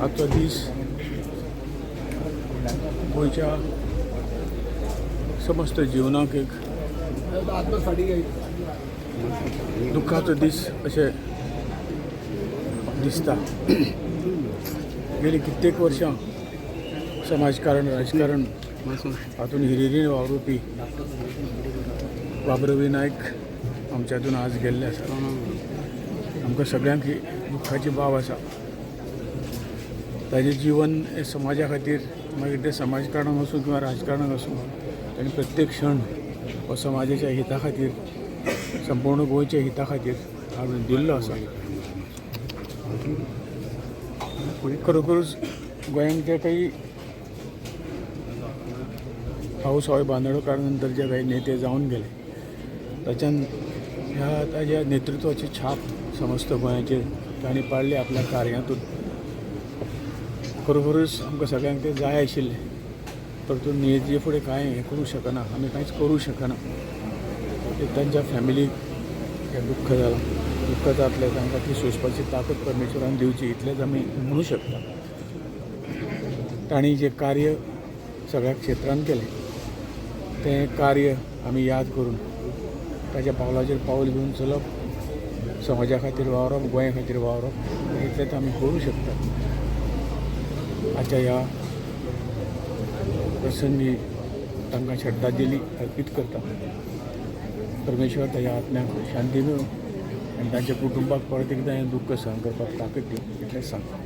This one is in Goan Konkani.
आजचो दीस गोंयच्या समस्त जिवनाक एक दुख्खाचो दीस अशें दिसता. गेली कित्येक वर्सां समाजकारण, राजकारण हातून हिरिरीन वावरुपी बाब रवी नायक आमच्यातून आज गेल्ले आसा. आमकां सगळ्यांक ही दुख्खाची बाब आसा. ताजें जीवन हें समाजा खातीर, मागीर तें समाजकारणाक आसूं किंवा राजकारणाक आसूं, ताणें प्रत्येक क्षण हो समाजाच्या हिता खातीर, संपूर्ण गोंयच्या हिता खातीर हाडून दिल्लो आसा. खरोखरूच गोंयांत जे काही भाऊसाहेब बांदोडकार नंतर जे काही नेते जावन गेले, ताच्यान ह्या ताज्या नेतृत्वाची छाप समस्त गोंयाचेर तांणी पाडली आपल्या कार्यांतून. खरोखरूच आमकां सगळ्यांक तें जाय आशिल्लें, परतून नियती फुडें कांय हें करूंक शकना, आमी कांयच करूंक शकना. ते तांच्या फॅमिलीक हें दुख्ख जालां, दुख्ख जातलें. तांकां ती सोंसपाची ताकद परमेश्वरान दिवची, इतलेंच आमी म्हणू शकता. तांणी जें कार्य सगळ्या क्षेत्रांत केलें, तें कार्य आमी याद करून ताच्या पावलाचेर पावल घेवन चलप, समाजा खातीर वावरप, गोंया खातीर वावरप, इतलेंच आमी करूं शकता. आजच्या ह्या प्रसंगी तांकां श्रद्धांजली अर्पीत करता. परमेश्वर ताच्या आत्म्याक शांती मेळूं आनी तांच्या कुटुंबाक परत एकदां हें दुख्ख सहन करपाक ताकद दिवं, इतलेंच सांगता.